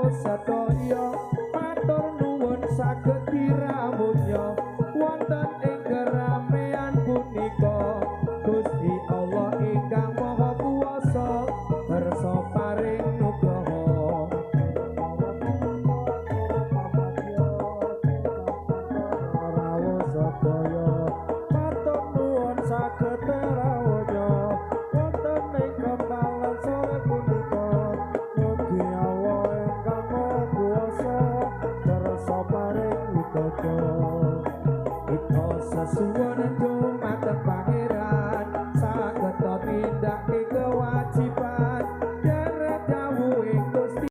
Sedaya matur nuwun saged dirawuhya wonten ing keramaian punika. Gusti Allah ingkang Maha Kuwasa kersa paring nugraha. Rawuh sedaya matur nuwun saged rawuhya wonten ing kempalan sore punika. Mugi Allah ingkang Maha Kuwasa kersa paring widodo. Kita sesuwun.